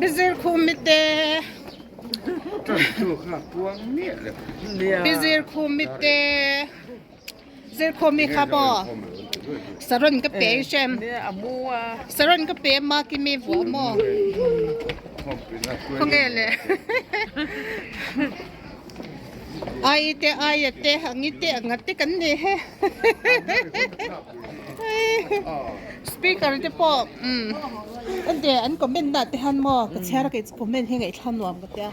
Bizir khumi te Bizir khumi te Zir khumi kha maw Saron ka pe hrem Saron ka pe ma ki mi vuah maw Khawnge le Ai te ai a te angi te anga te kan ni he Speaker te pawh umm ente an comment na te hian maw ka chhiar a kei chu comment hi ngaihthla nuam ka tia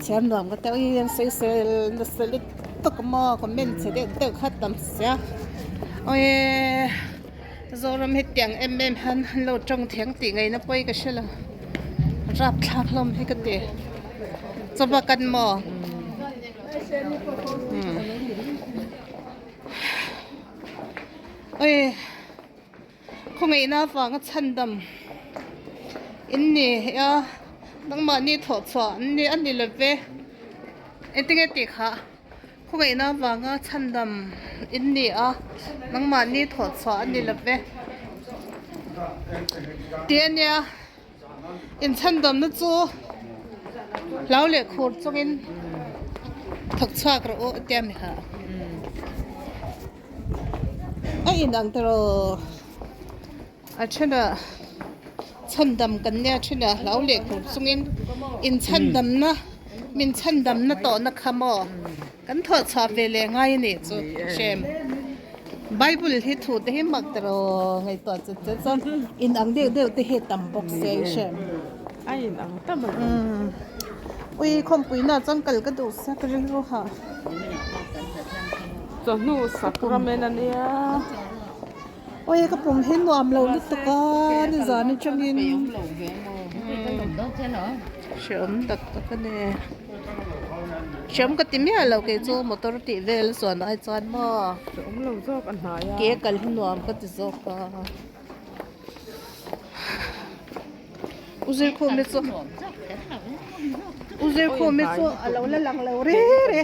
chhiar nuam ka tia ui an sawisel nasa lutuk maw comment chhe deuh deuh kha tam sia ui Zoram hetiang em em hian an lo tawng thiang tih ngaihna pawi ka hre lo rapthlak hlawm hi ka ti chawpa kan maw umm ui khawngaihna avanga chhandam in ni a nangmahni thawhchhuah an ni a ni love engtinge tih khah. Khawngaihna avanga chhandam in ni a, nangmahni thawhchhuah a ni lo ve. Tih a nia, inchhandamna chu hlau leh khur chungin thawk chhuak rawh u a tia mi ha. A inang tawh a thenah chhandam kan nia a thenah hlau leh khur chungin inchhandamna min chhandamna tawhna kha maw kan thawh chhuah ve leh ngai a nih chu hrem bible hi thu te hi mak tawh ngaihtuah chet chet chuan in ang deuh deuh te hi a tam bawk se hrem a in ang tam a ui khawmpui na chuan kal ka duh sak rilru ha chawhnu sacrament a nia. Awi ka pum hi nuam lo lutuk a nizan atangin hreawm tak tak a ni hreawm ka ti miah lo kei chu motor tih vel chuan ai chuan maw ke kal hi nuam ka ti zawk a u zirkhum hi chu u zirkhum hi chu a lo la lang lo re re.